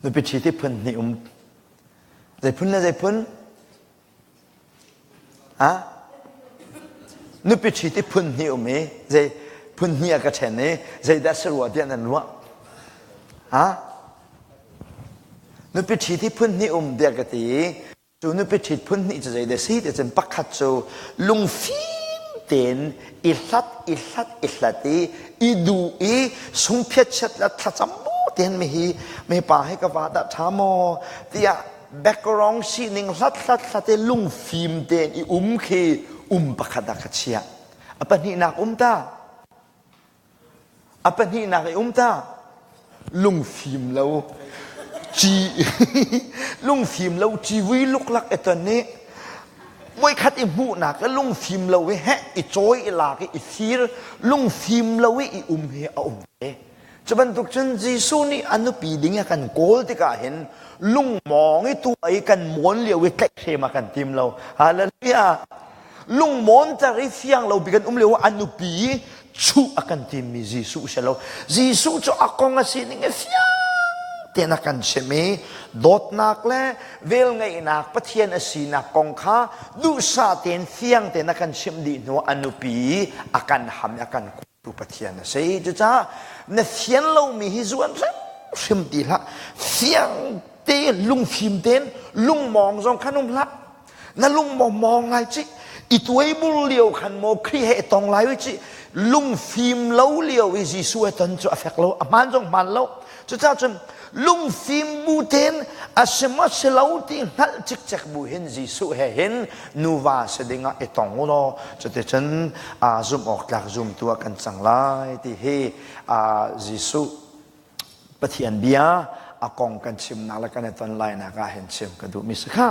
Nupi ṭhi ti phun hnih um. Zei phun le zei phun? Ha? Nupi ṭhi ti phun hnih um i zei phun hnih a ka ṭhen i zeidah si rua tiah nan ruah? Ha? Nupi ṭhi ti phun hnih um tiah ka ti i Cu nupi ṭhit phun hnih cu zeidah si ti cun pakhat cu lungfim tein i hlat i hlat i hlat i i duh i sungphiatchiat le thlacam bu tein mihi mipa hi ka va dah ṭha maw tiah background sining hlat hlat hlat i lungfim tein i um khi um pakhat ah ka chiah. A pahnihnak um ta. A pahnihnak i um ta lungfim lo ci lungfim lo civui luklak i ton i voikhat i hmuhnak i lungfim lo i heh i cawi i lak i i fir lungfim lo i i um hi a um ve. Cu bantuk cun Jesuh nih a nupi ding a kan kawl tikah hin lungmawng i tu i kan mawn lio i tlaihhrem a kan tim lo. Hallelujah! Lungmawnter i fiang lo bik an um lio ah a nupi i chuh a kan timmi Jesuh si lo. Jesuh cu a kong a sining i fiang tein a kan chimh i dawtnak le velngeihnak Pathian a sinak kong kha duhsah tein fiang tein a kan chimh dih hnu a nupi a kan ham i a kan tu Pathian a si. Cucaah na fian lomi hi zuan hrimhrim ti hlah. Fiang te lungfim tein lungmawng zong khan um hlah. Na lung maw mawng lai ci i tuaibur lio khan maw Khrih he i tong lai ci lungfim lo lio i Jesuh he ton cu a fek lo a hmaan zong hmaan lo cucaah cun lungfim bu tein a si maw si lo ti hngalh cikcek bu hin Jesuh he hin nuva si dingah i tong u law cuticun zumh awk tlak zumtu ah kan cang lai ti hi Jesuh Pathian bia a kong kan chimnak le kan i ton lainak ah hin chim ka duhmi si kha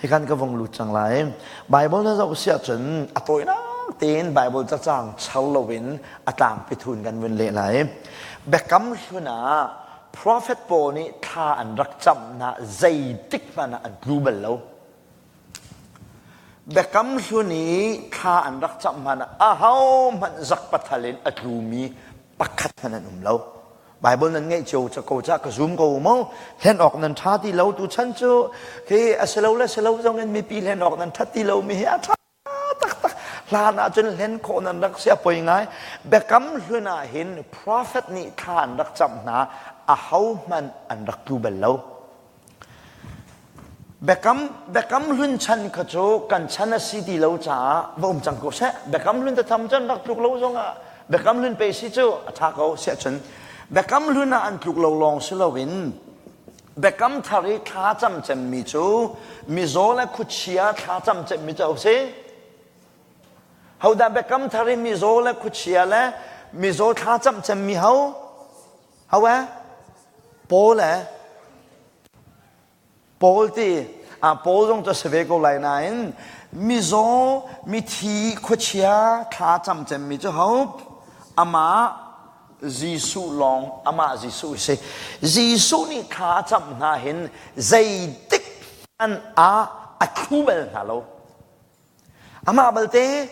hikan ka vung lut cang lai. Bible na zoh si ahcun a tawinak tein Bible cacang char loin a tlangpi thun kan vun leh lai. Biakam hlun ah prophet pawl nih thla an rak camh hna zeitik hmanh ah an tlu bal lo. Biakam hlun i thla an rak camh hmanh ah ahohmanh zak pathal in a tlumi pakhat hmanh an um lo. Bible nan ngeih cio ca ko ca ka zum ko mu. Hlen awk nan ṭha ti lo tu chan cu khi a si lo le si lo zong in mipi hlen awk nan ṭhat ti lo mi hi a ṭha taktak. Hlan ah cun hlen khawh nan rak si a poi ngai. Biakam hlun ah hin prophet nih thla an rak camh hna ahohmanh an rak tlu bal lo. Biakam hlun chan kha cu kan chan a si ti lo caah va um cang ko seh. Biakam hlun tatham cun rak tluk lo zongah biakam hlun pe si cu a ṭha ko siah cun biakam hlun ah an tluk lo lawng si loin biakam thar i thla cam cemmi cu mizaw le khuachia thla cam cemmi cu a si. Hodah biakam thar i mizaw le khuachia le mizaw thla cam cemmi ho? Ho eh? Paul eh? Paul ti ah Paul zong cu a si ve ko lai nain mizaw mithi khuachia thla cam cemmi cu ho amah Jesuh lawng amah Jesuh a si. Jesuh nih thla a camh hna hin zeitik hmanh ah a thlu bal hna lo. Amah balte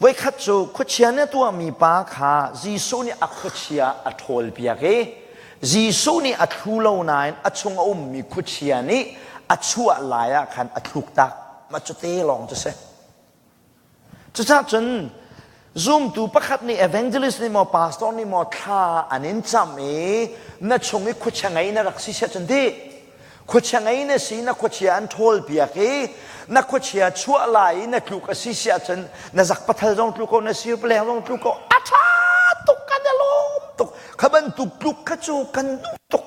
voikhat cu khuachia nih a tuahmi pa kha Jesuh nih a khuachia a ṭhawlpiak i Jesuh nih a thlu lo nain a chung a ummi khuachia nih a chuah lai ah khan a thluktak. Mah cu te lawng cu si. Cucaah cun zumtu pakhat nih evangelist nih maw pastor nih maw thla an in camh i na chung i khuachia ngei na rak si siah cun ti khuachia ngei na si na khuachia an ṭhawl piak i na khuachia chuah lai i na tluk a si siah cun na zak pathal zong tlu ko na sir paleng zong tlu ko a ṭha tuk kan i lawm tuk kha bantuk tluk kha cu kan duh tuk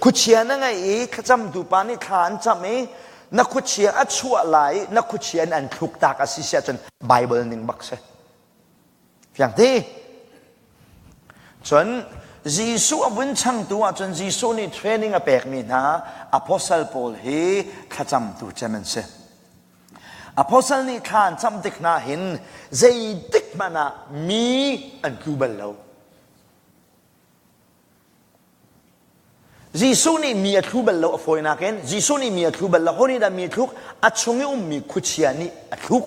Khuachia na ngeih i thlacamtu pa nih thla an camh i na khuachia a chuah lai i na khuachia in an thluk tak a si si ahcun Bible ning bak si. Fiang ti? Cun Jesuh a vun changtu ahcun Jesuh nih training a pekmi hna apostle pawl hi thlacamtu cem an si. Apostle nih thla an camh tik hna hin zeitik hmanh ah mi an tlu bal lo. Jesuh nih mi a thlu bal lo a fawinak in Jesuh nih mi a thlu bal lo ho nih dah mi thluk a chung i ummi khuachia nih a thluk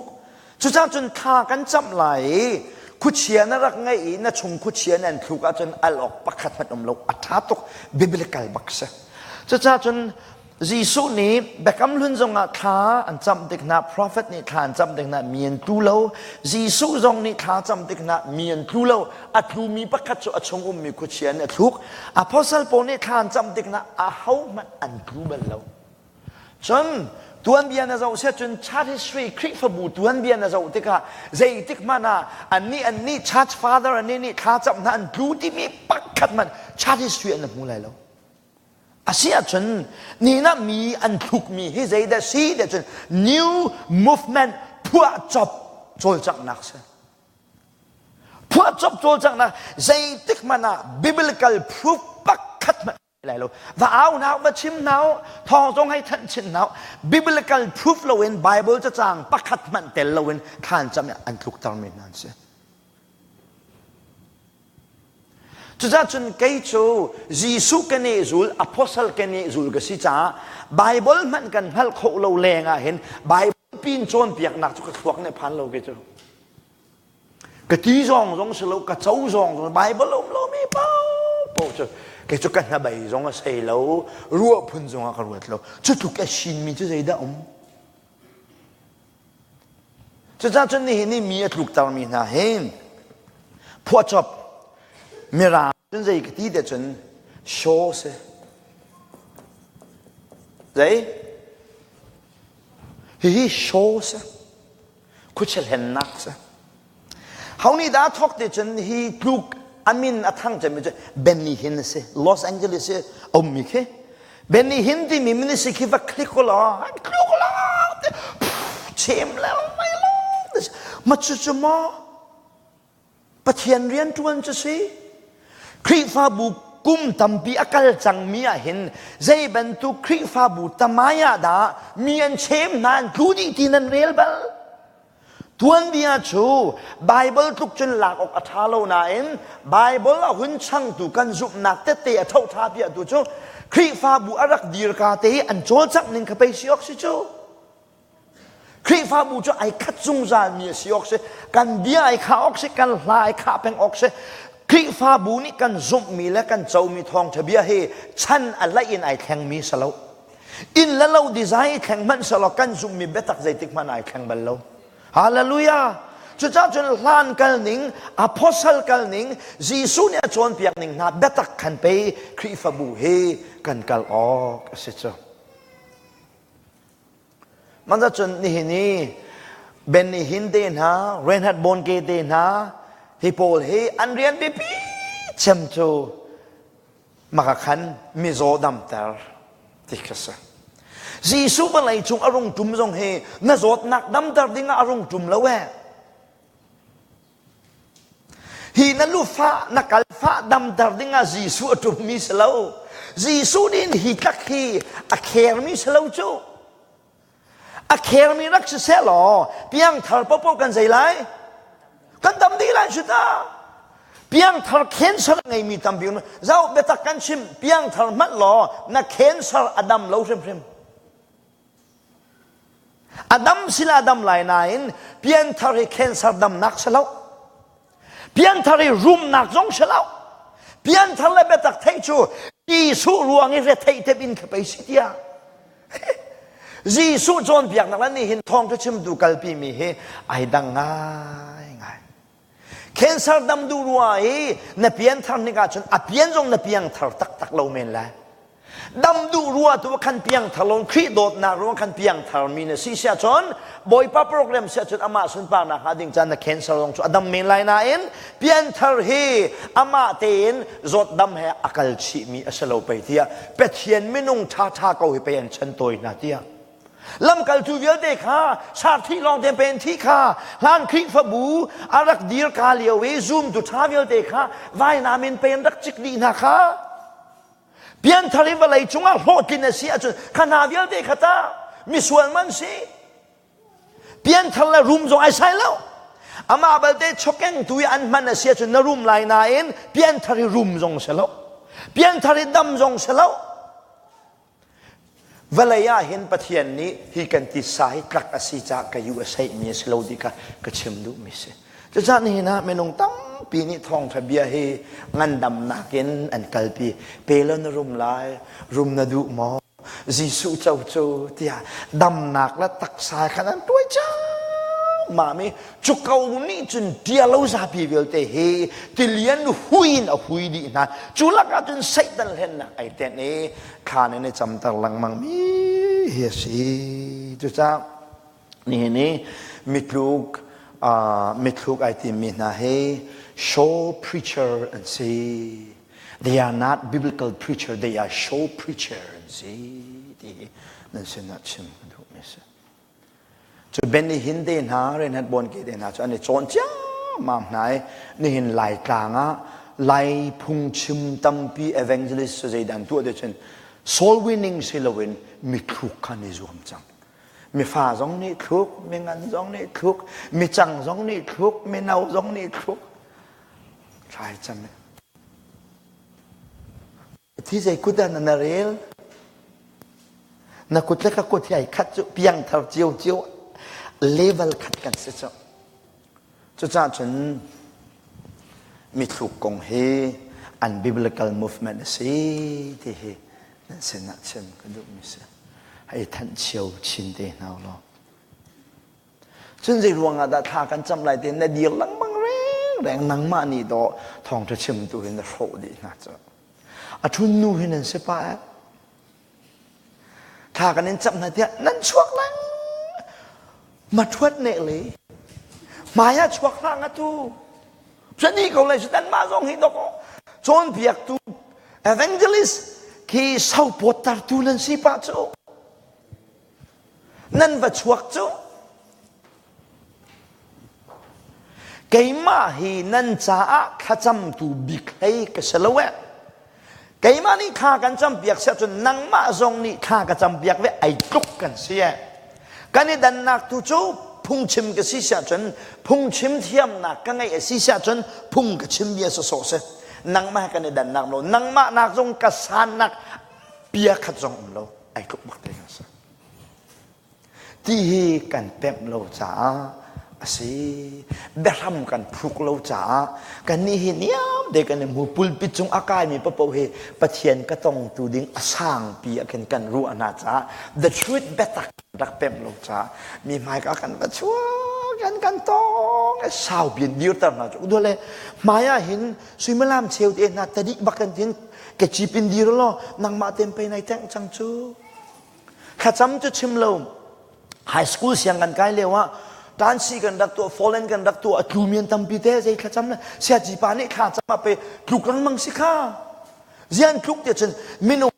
cucaah cun thla kan camh lai i Khuachia na rak ngeih i na chung khuachia nan thluk ahcun al awk pakhat hmanh um lo. A ṭha tuk. Biblical bak si. Cucaah cun Jesuh nih Biakam Hlun zongah thla an cam tik hna, prophet nih thla an cam tik hna, mi an tlu lo. Jesuh zong nih thla cam tik hna, mi an tlu lo. A tlumi pakhat cu a chung ummi khuachia nih a thluk. Apostle pawl nih thla an cam tik hna, ahohmanh an tlu bal lo. Cun tuanbia na zoh siah cun church history Khrihfabu tuanbia na zoh tikah zeitik hmanh ah annih annih church father annih nih thla cam hna an tlu timi pakhat hmanh church history an hmu lai lo. A si ahcun nina mi an thlukmi hi zeidah si tiah cun new movement phuahcop cawlcanghnak si. Phuahcop cawlcanghnak zeitik hmanh ah biblical proof pakhat hmanh lai lo. Va au hna, va chim hna, thawng zong hei thanh chin hna. Biblical proof loin Bible cacang pakhat hmanh tel loin thlan cam an tlukter mi hna an si. Cucaah cun kei cu Jesuh ka nehzul, apostle ka nehzul ka si caah Bible hmanh kan hngalh khawh lo leng ah hin Bible pin cawnpiaknak cu ka thluak nih phan lo kei cu. Ka ti zong zong si lo, ka co zong zong Bible um lomi paohpaoh cu kei cu ka hnabei zong a sei lo, ruah phun zong ah ka ruat lo. Cu tluk a sinmi cu zeidah um? Cucaah cun nihin i mi a tluktermi hna hi phuahcop mirang cun zei ka ti te cun show si. Zei? Hihi show si. Khuachia hlennak si. Ho nih dah thawk te cun hi tluk a min a thang cemmi cu Benny Hinn a si. Los Angeles i a ummi khi. Benny Hinn timi ministry khi va click u law, tluk law, chem le mai lo. Ma cu cu maw Pathian rian ṭuan cu si? Khrihfabu kum tampi a kal cangmi ah hin zei bantuk Khrihfabu tamai ah dah mi an chem hna an tlu dih ti nan rel bal? Tuanbia cu Baibal tluk cun lak awk a ṭha lo nain Baibal a hun changtu kan zumhnak tette a ṭhoṭha piahtu cu Khrihfabu a rak dirka te i an cawlcangh ning kha pei si awk si cu. Khrihfabu cu ai khat zungzalmi a si awk si. Kan bia ai khah awk si, kan hla ai khah peng awk si. Khrihfabu nih kan zumhmi le kan comi thawngṭha bia hi chan a laih in ai thlengmi si lo. Inn le lo design i thleng hmanh sehlaw kan zumhmi biatak zeitik hmanh ai thleng bal lo. Hallelujah! Cucaah cun hlan kal ning, apostle kal ning, Jesuh nih a cawnpiak ning hna biatak khan pei Khrihfabu hi kan kal awk a si cu. Mah cun nihin i Benny Hinn te hna, Reinhard Bonnke te hna, hi pawl hi an rian biapi cem cu maka khan mizaw damter ti kha si. Jesuh vawlei cung a rung ṭum zong hi na zawtnak damter dingah a rung ṭum lo eh. Hi na lufah na kalfah damter dingah Jesuh a ṭummi si lo. Jesuh nih hi tlak hi a khermi si lo cu. A khermi rak si seh law piangthar popo kan zei lai? Kan dam dih lai cu ta. Piangthar cancer a ngeimi tampi um. Zoh biatak kan chim piangthar hmanh law na cancer a dam lo hrimhrim. A dam sila dam lai nain piangthar hi cancer damnak si lo. Pianthar i rumnak zong si lo. Pianthar le biatak theih cu Jesuh ruang i retheih tep in kha pei si tiah. Jesuh cawnpiaknak le nihin thawngṭha chimtu kalpi mi hi ai dang ngai ngai. Cancer dam duh rua i na pianthar nik ahcun a pian zong na piangthar taktak lo men lai. Dam duh rua tu khan piangthar lo Khrih dawtnak ruang khan piangthar mi na si sia cun Bawipa program sia cun amah sunparnak hnga ding caan na cancer zong cu a dam men lai nain pianthar hi amah tein zawt dam he a kal chih mi a si lo pei tiah Pathian minung ṭha ṭha ko hi pei an chan tawi hna tiah lamkaltu vialte kha sarthi lawng te pen thi kha hlan Khrihfabu a rak dir ka lio i zumtu ṭha vialte kha vainam in pen rak cik dih hna kha Pianthar in vawlei cungah hlawhtlin a si ahcun kha hna vialte kha ta misual man si. Pianthar le rum zong ai sai lo. Amah balte chokeng tu i an hman a si ahcun na rum lai nain pianthar i rum zong si lo. Pianthar i dam zong si lo. Vawlei ah hin Pathian nih hi kan titsa hi tlak a si caah ka yu a seihmi a si lo ti kha ka chim duhmi si. Cucaah nihin ah minung tampi nih thawngṭha bia hi ngandamnak in an kalpi. Pe law na rum lai, rum na duh maw? Jesuh co cu tiah damnak le taksa khan an tuai ciammam i cu ko nih cun ṭialo zapi vialte hi tilian hui in a hui dih hna. Cu lakah cun Satan hlennak ai tenh i thlan in i camter lengmang mi hi a si. Cucaah Nihin i mitluk mithluk ai timmi hna hi show preacher an si. They are not biblical preacher, they are show preacher an si ti hi nan sinah chim ka duhmi si. Cu Benny Hinn te hna, Reinhard Bonnke te hna cu an i cawn ciammam hna i nihin Laitlang ah Lai phungchim tampi evangelist cu zeidah an tuah ti cun soul winning si loin mithluk kha an i zuam cang. Mifa zong nih thluk, mingan zong nih thluk, micang zong nih thluk, mino zong nih thluk. Thlai cam. Thi zei kut ah na rel? Na kut le ka kut hi ai khat cu piangthar cio cio level khat kan si cu. Cucaah cun mithluk kong hi an biblical movement a si ti hi nan sinah chim ka duhmi si. Hei thanh cio chin te hna law. Cun zei ruangah dah thla kan cam lai ti na dir lengmang reng reng nangmah nih dawh thawngṭha chimtu hin na hrawh dih hna cu. A ṭhun nu hi nan si pah eh. Thla kan in camh hna tiah nan chuak leng. Ma ṭhuat ne le hmai ah chuak hlah nga tu. Cani ko lai nan mah zong hi dok cawnpiaktu evangelist khi sopawttertu nan si pah cu. Nan va chuak cu. Keimah hi nan caah thlacamtu bik hlei ka si lo eh. Keimah nih thla kan campiak si ahcun nangmah zong nih thla ka campiak ve ai tluk kan si eh. Kan i dannak tu cu phungchim ka si si ahcun phungchim thiamnak ka ngeih a si si ahcun phung ka chim bia sawsawh si. Nangmah kan i dannak lo. Nangmah nak zong ka sannak bia khat zong um lo. Ai tluk bak te kan si. Ti hi kan pemh lo caah a si. Biahram kan phuk lo caah kannih hi niam te kan i hmu. Pulpit cung a kaimi paohpaoh hi Pathian ka tongtu ding a sangpi ah khin kan ruah hna caah the truth biatak rak pemh lo caah mi hmaika kan va chuak kan kan tong sau piin dirter hna cu duale hmai ah hin suimilam cheu te hna tadih bak kan tin ke chip in dir law nangmah tem pe nai teng cang cu Thlacam cu chim lo. High school siang kan kai lio ah tansi kan rak tuah, fallen kan rak tuah, a tlumi an tampi te zei thlacam le siaci pa nih thla cam ah pe tluk lengmang si kha. Zian tluk te cun minung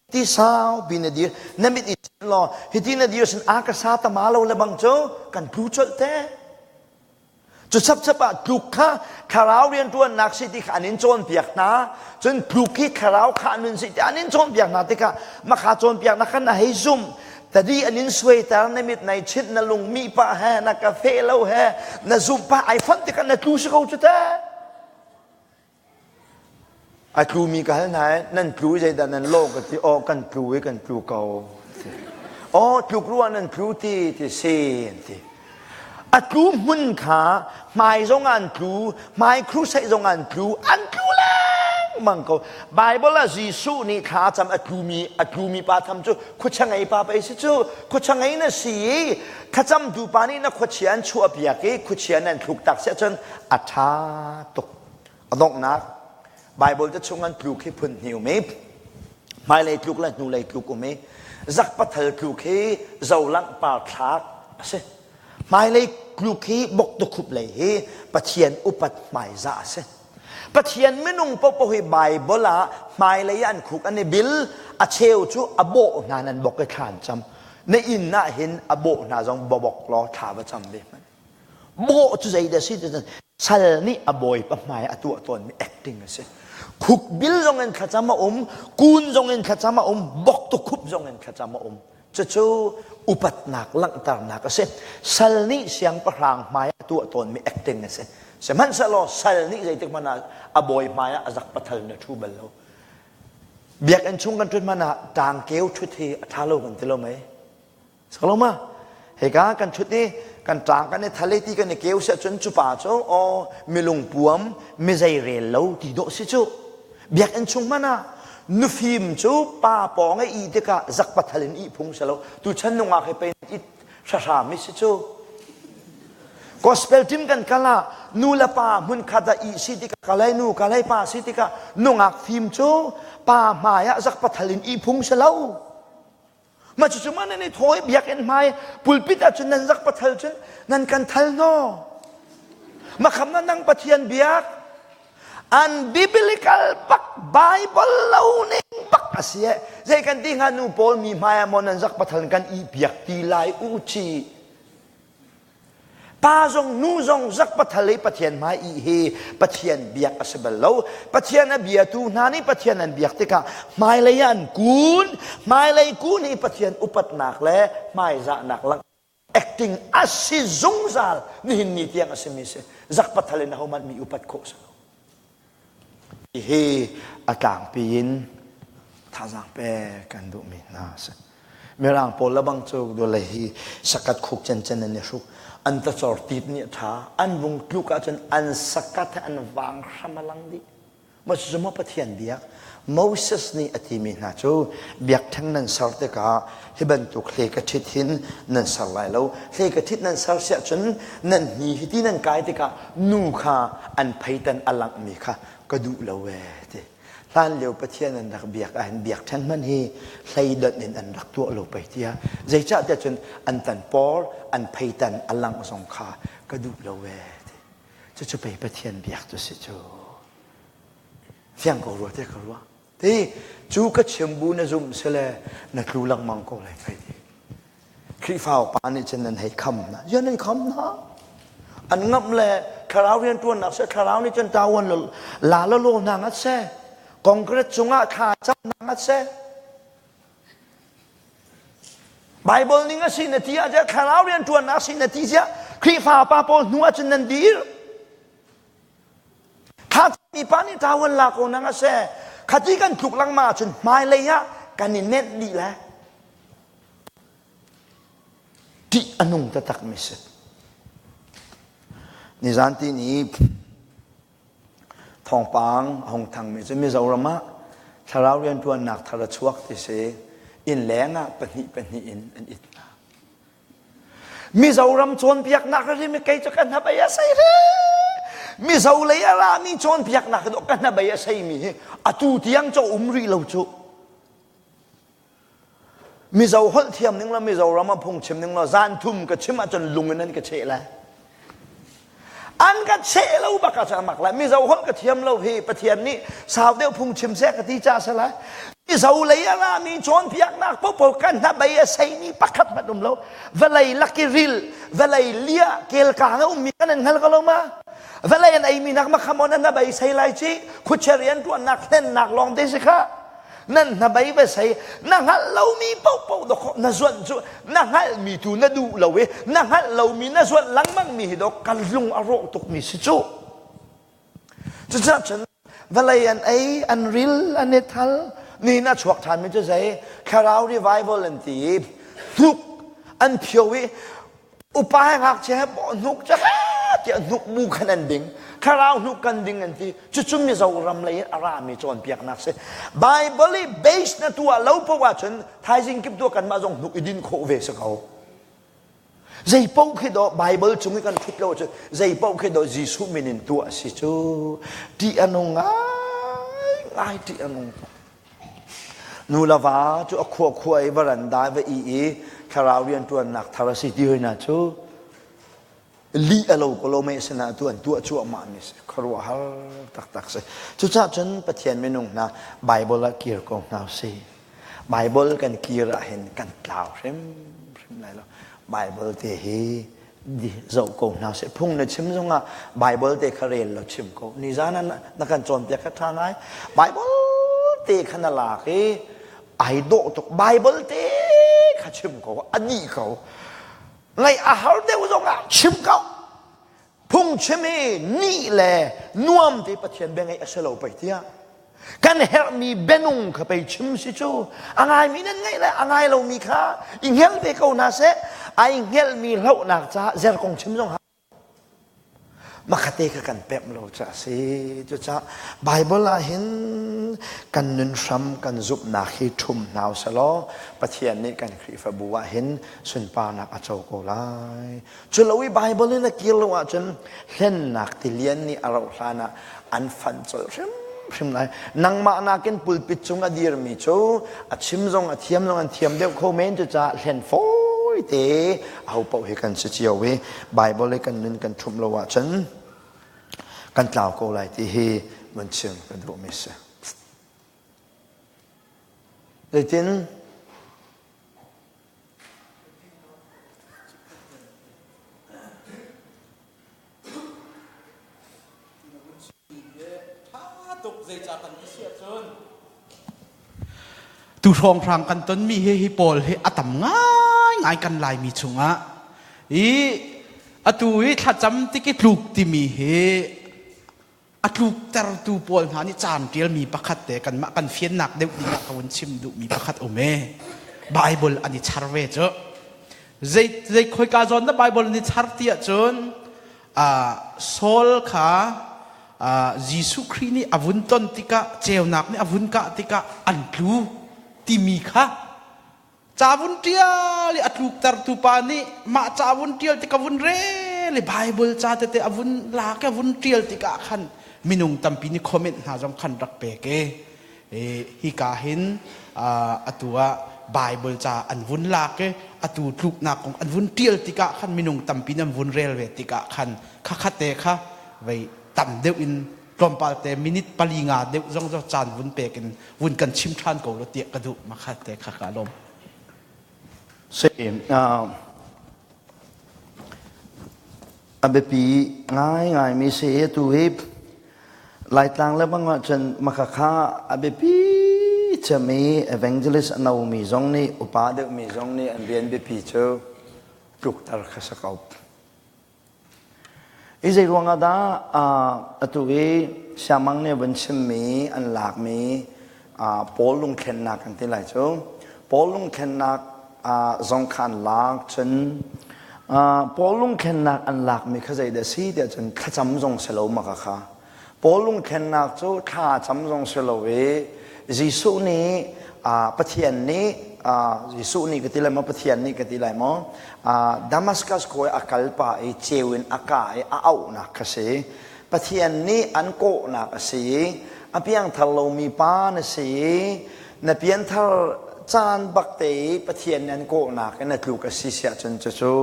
ti sau bi na dir na mit i law hiti na dir sin a ka sa tama lo le bang cu kan tlu colh te. Cu chapchap ah tluk kha thlarau rianṭuannak si ti kha an in cawnpiak hna. Cun tluk hi thlarau kha nun si ti an in cawnpiak hna tikah makha cawnpiaknak kha na hei zumh. Tadi an in suaiter na mit nai chinh na lung mi pah he na ka fe lo he na zumh pah ai fonh tikah na tlu si ko cu teh. A tlumi ka hal hna i nan tlu i zeidah nan lawh ka ti. Aw kan tlu i kan tlu ko. Aw tluk ruah nan tlu ti ti si an ti. A tlu hmun kha hmai zong an tlu, hmai crusade zong an tlu, an tlu lengmang ko. Bible ah Jesuh nih thla cam a tlumi a tlumi pa tham cu khuachia ngei pa pei si cu khuachia ngei na si i thlacamtu pa nih na khuachia an chuahpiak i khuachia nan thluk tak si ahcun a ṭha tuk. A donghnak Bible te chung an tluk hi phun hnih um i hmailei tluk le hnulei tluk um i zakpathal tluk hi zolangh par thlak a si. Hmailei tluk hi boktukhup lei hi Pathian upat hmaizah a si. Pathian minung paohpaoh hi Bible ah hmailei ah an khuk an i bil a cheu cu a bawh hna nan bok i thla an cam. Na inn ah hin a bawh hna zong bawk law thla va cam ve hmanh. Bawh cu zeidah a si ti cun sal nih a bawipa hmai a tuah tawnmi acting a si. Khukbil zong in thlacam a um, kun zong in thlacam a um, bok tukhup zong in thlacam a um. Cucu upatnak langhternak a si. Sal nih siangpahrang hmai a tuah tawnmi acting a si. Sihmanhsehlaw sal nih zeitik hmanh ah a bawi hmai ah a zak pathal in a ṭhu bal lo. Biakinn chung kan ṭhut hmanh ah ṭangkeu ṭhut hi a ṭha lo kan ti lo mei? Sakaloma, hika kan ṭhut i kan ṭang kan i thal i ti kan i keu si ahcun cu pa cu aw milung puam mizei rel lo ti dawh si cu. Biakinn chung hmanh ah nufim cu pa pawng i ih tikah zakpathal in ih phung si lo. Tuchan nungak hi pei it hrahram i si cu. Gospel team kan kal ah nu le pa hmunkhat ah ih si tikah kalay nu kalay pa si tikah nungak fim cu pa hmai ah zakpathal in ih phung si lo. Mah cucu mah nan i thaw i biakinn hmai pulpit ah cun nan zak pathal cun nan kan thal hnaw. Makham na nang Pathian biak an biblical bak Bible lo ning bak a si e. Zei kan ti hnga nu pawl mi hmai ah maw nan zak pathal kan i biak ti lai u chi. Pa zong nu zong zak pathal i Pathian hmai i hi Pathian biak a si bal lo. Pathian a biatu hna nih Pathian an biak tikah hmailei ah an kun. Hmailei kun hi Pathian upatnak le hmaizahnak lang acting a si zungzal nihin ni tiang a simi si. Zak pathal in ahohmanh mi upat khawh si lo. Hihi a tlangpi in thazaang pek kan duhmi hna a si. Mirang pawl le bang cu dole hi sakat khuk cencen an i hruk. An tacor tit nih a ṭha. An vung tluk ahcun an sakat he an vang hram a lang dih. Mah cucu maw Pathian biak? Moses nih a timi hna cu biakṭheng nan ser tikah hi bantuk hle ka ṭhit hin nan ser lai lo. Hle ka ṭhit nan ser siah cun nan hni hi ti nan kai tikah nu kha an pheitan a langhmi kha ka duh lo ee ti. Hlan lio Pathian an rak biak ahhin biakṭheng hmanh hi hleidonh in an rak tuah lo pei tiah. Zeicah tiah cun an tan por, an pheitan a langh zong kha ka duh lo ee ti. Cucu pei Pathian biak cu si cu. Fiang ko rua te ka ruah. Ti cu ka chim bu na zumh sile na tlu lengmang ko lai kai ti. Khrihfa upa nih cun nan hei kham hna. Ziah nan kham hna? An ngamh le thlarau rianṭuannak seh, thlarau nih cun ṭawan la la law hna ngat seh. Congress cungah thla cam hna ngat seh. Bible ning a si na ti ahcun thlarau rianṭuannak si na ti ziah Khrihfa pa pawl hnu ahcun nan dir. Thlacammi pa nih ṭawan la ko nang a si. Khati kan tluk lengmang ahcun hmailei ah kan i nenh dih lai. Ṭih a nung taktakmi si. Nizan ti ni thawngpang a hung thangmi cu Mizoram ah thlarau rianṭuannak thar a chuak ti si. Inn leng ah pahnih pahnih in an it hna. Mizoram cawnpiaknak rim kei cu ka hnabei a sei re. Mizo lei a rami cawnpiaknak dawh ka hnabei a seimi hi atu tiang cu um rih lo cu. Mizo holh thiam ning lo Mizoram ah phungchim ning lo zan thum ka chim ahcun lung in an ka cheh lai. An ka cheh lo bak ah mak lai. Mizo holh ka thiam lo hi Pathian nih sau deuh phungchim seh ka ti ca si lai. Mizo lei a rami cawnpiaknak popo kan hnabei a seimi pakhat hmanh um lo. Vawlei laki ril, vawlei lia kelkang a ummi kan an hngal ko lo ma? Vawlei an eimi nak makhamon an hnabei sei lai ci, khuachia rian tuannak hlennak lawng te si kha. Nan hnabei va sei na hngalh lomi paohpaoh dawk na zuanh cu na hngalhmi tu na duh lo i na hngalh lomi na zuanh lengmangmi hi dawk kan lung a rawh tukmi si cu. Cucaah cun vawlei an ei, an ril, an i thal, ni na chuak ṭhanmi cu zei thlarau revival an ti i hnuk an phio i upa he ngakchia he hnuk cu tiah hnuk bu khan an ding thlarau hnuk kan ding an ti cucu Mizoram lei in a rami cawnpiaknak si Bible i base na tuah lo paoh ahcun thaizing kip tuah kanmah zong hnuk i din khawh ve si ko zei paoh khi dawh Bible cung i kan ṭhut lo ahcun zei paoh khi dawh Jesuh min in tuah si cu ṭih a nung ngai ngai ṭih a nung Nu le va cu a khua khua i varanda va i i thlarau rianṭuannak thar a si ti hoi hna cu lih a lo ko lo mei sinah tu an tuah cuahmah mi si khuaruahhar taktak si. Cucaah cun Pathian minung hna Bible ah kir ko hna usih. Bible kan kir ahhin kan tlau hrimhrim lai lo. Bible te hi zoh ko hna seh. Phung na chim zongah Bible te kha rel law chim ko. Nizan ah na kan cawnpiak kha ṭha ngai. Bible te kha na lak i ai dawh tuk. Bible te kha chim ko. A dih ko. Ngaih a har deuh zongah chim ko. Phung chim hi nih le nuam te Pathian bia ngaih a si lo pei tiah. Kan herhmi bianung kha pei chim si cu. A ngaimi nan ngaih le a ngai lomi kha i hngelh ve ko hna seh. Ai hngelhmi hlohnak caah zer kong chim zong Makhate kha kan pemh lo ca a si. Cucaah Baibal ah hin kan nun hram kan zumhnak hi ṭhum hna usalaw Pathian nih kan Khrihfabu ah hin sunparnak a co ko lai. Cu lo i Baibal in a kir lo ahcun hlennak tilian nih a rauh hlan ah an fanh colh hrimhrim lai. Nangmah nakin pulpit cung a dirmi cu a chim zong a thiam zong an thiam deuh kho men cucaah hlen fawi te aho paoh hi kan si cio i Baibal i kan nun kan ṭhumh lo ahcun kan tlau ko lai ti hi vun chim ka duhmi si. Zeitin Tu hrawnghrang kan tonmi hi hi pawl hi a tam ngaingai kan Laimi chungah i atu i thlacam tik i tluk timi hi a tluktertu pawl hna nih caan ṭialmi pakhat te kanmah kan fiannak deuh ding ah ka vun chim duhmi pakhat um e Bible an i char ve cu zei zei khoika zawn dah Bible an i char ti ahcun Saul kha Jesuh Khrih nih a vun ton tikah ceunak nih a vun kah tikah an tlu timi kha Ca vun ṭial i a tluktertu pa nih mah ca vun ṭial tik a vun rel i Baibal ca tete a vun lak i a vun ṭial tikah khan minung tampi nih comment hna zong khan rak pek i hika hin atu ah Baibal ca an vun lak i atu tluknak kong an vun ṭial tikah khan minung tampi nih an vun rel ve tikah khan khakhat te kha vei tam deuh in tlawmpal te minute pali nga deuh zong zong caan vun pek in vun kan chim ṭhan ko lo tiah ka duh makhat te kha ka lawm. Si, a biapi ngaingaimi si atu hi Laitlang le bang ahcun makhakha a biapi cem i evangelist a nomi zong nih upa deuhmi zong nih an rian biapi cu tlukter kha si ko. Hi zei ruangah dah atu i siangmang nih vun chimmi an lakmi Paul lungthlennak kan ti lai cu. Paul lungthlennak zong kha an lak cun Paul lungthlennak an lakmi kha zeidah a si tiah cun thlacam zong si lo maka kha. Paul lungthlennak cu thla cam zong si lo i Jesuh nih Pathian nih Jesuh nih ka ti lai maw Pathian nih ka ti lai maw Damascus khua i a kal pah i ceu in a kah i a auhnak kha si. Pathian nih an kawhnak a si i a piangthar lomi pa na si i na pianthar caan bak te i Pathian nih an kawhnak in a tluk a si siah cun cucu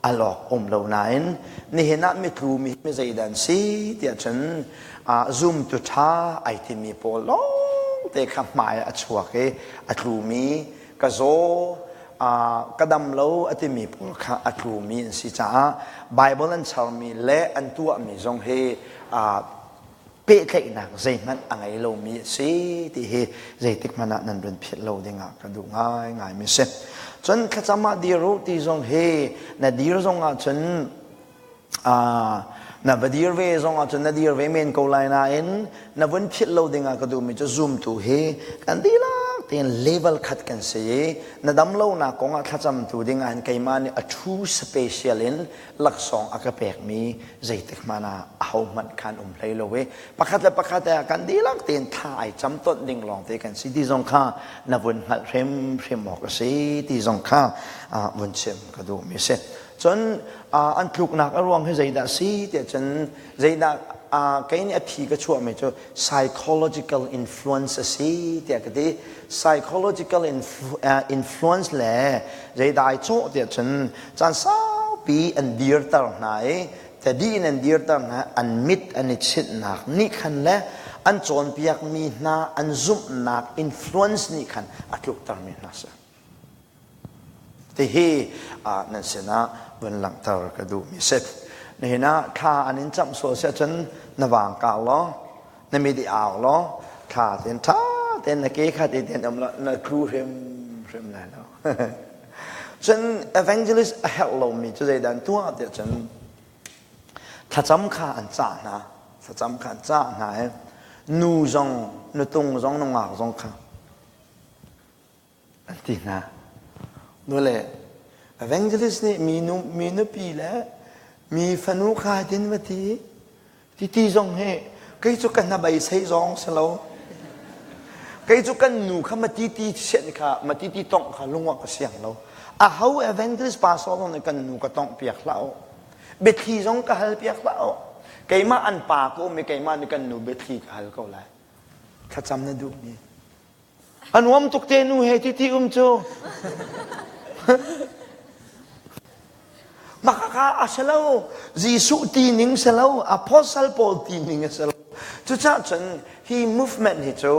al awk um lo nain nihin ah mitlu mi mi zeidah an si tiah cun zumtu ṭha ai timi pawl lawng te kha hmai a chuak i a tlumi ka zaw ka dam lo a timi pawl kha a tlumi an si caah Bible an charmi le an tuahmi zong hi pehtlaihnak zeihmanh a ngei lomi a si ti hi zeitik hmanh ah nan run philh lo dingah ka duh ngaingaimi si. Cun thlacam ah dir u ti zong hi na dir zong ah cun na va dir ve zong ah cun na dir ve men ko lai nain na vun philh lo dingah ka duhmi cu zumtu hi kan dihlak tein level khat kan si i na dam lonak kong ah thlacamtu dingah hin keimah nih a thu special in laksawng a ka pekmi zeitik hmanh ah ahohmanh khan um hlei lo i pakhat le pakhat ah kan dihlak tein thla ai cam tonh ding lawng te kan si ti zong kha na vun hngalh hrimhrim awk a si ti zong kha vun chim ka duhmi a si. Cun an tluknak a ruang hi zeidah si tiah cun zeidah kei nih a phi ka chuahmi cu psychological influence a si tiah ka ti. Psychological influence le zeidah ai cawh tiah cun caan saupi an dirter hna i tedi in an dirter hna an mit an i chinhnak nih khan le an cawnpiakmi hna an zumhnak influence nih khan a tluktermi hna si. Tihi nan sinah vun langhter ka duhmi si. Nihin ah thla an in camh sual si ahcun na vang kau law na mit i au law thla tein ṭha tein na ke kha te tein um law na tlu hrimhrim lai lo. Cun evangelist a herh lomi cu zeidah an tuah tiah cun thlacam kha an cah hna. Thlacam kha an cah hna i. Nu zong, nutung zong, nungak zong kha an ti hna. Nule evangelist nih mi nu mi nupi le mi fanu kha tin va ti titi zong hi kei cu ka hnabei sei zong si lo. Kei cu kan nu kha ma titi sian kha ma titi tongh kha lungah ka siang lo. A ho evangelist pastor zong nih kan nu ka tongh piak hlah u. Biathli zong ka hal piak hlah u. Keimah an pa ka um i keimah nih kan nu biathli ka hal ko lai. Thlacam na duhmi. A nuam tuk te nu he titi um cu. Mah kha a si lo. Jesuh ti ning si lo. Apostle Paul ti ning a si lo. Cucaah cun hi movement hi cu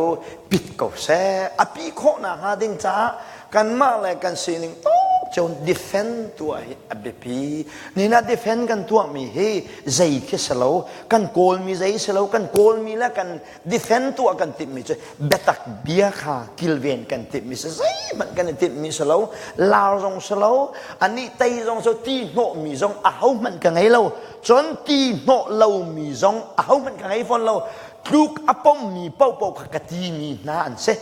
pit ko seh. A pi khawh nakhnga ding caah kanmah le kan sining tawk cio defend tuah hi a biapi. Nina defend kan tuahmi hi zei khi si lo. Kan kawlmi zei si lo. Kan kawlmi le kan defend tuah kan timhmi cu biatak bia kha kilven kan timhmi si zeihmanh kan i timhmi si lo lar zong si lo anih tei zong si ti hnawhmi zong ahohmanh ka ngei lo cun ti hnawh lomi zong ahohmanh ka ngei fawn lo tluk a pommi paohpaoh kha ka timi hna an si.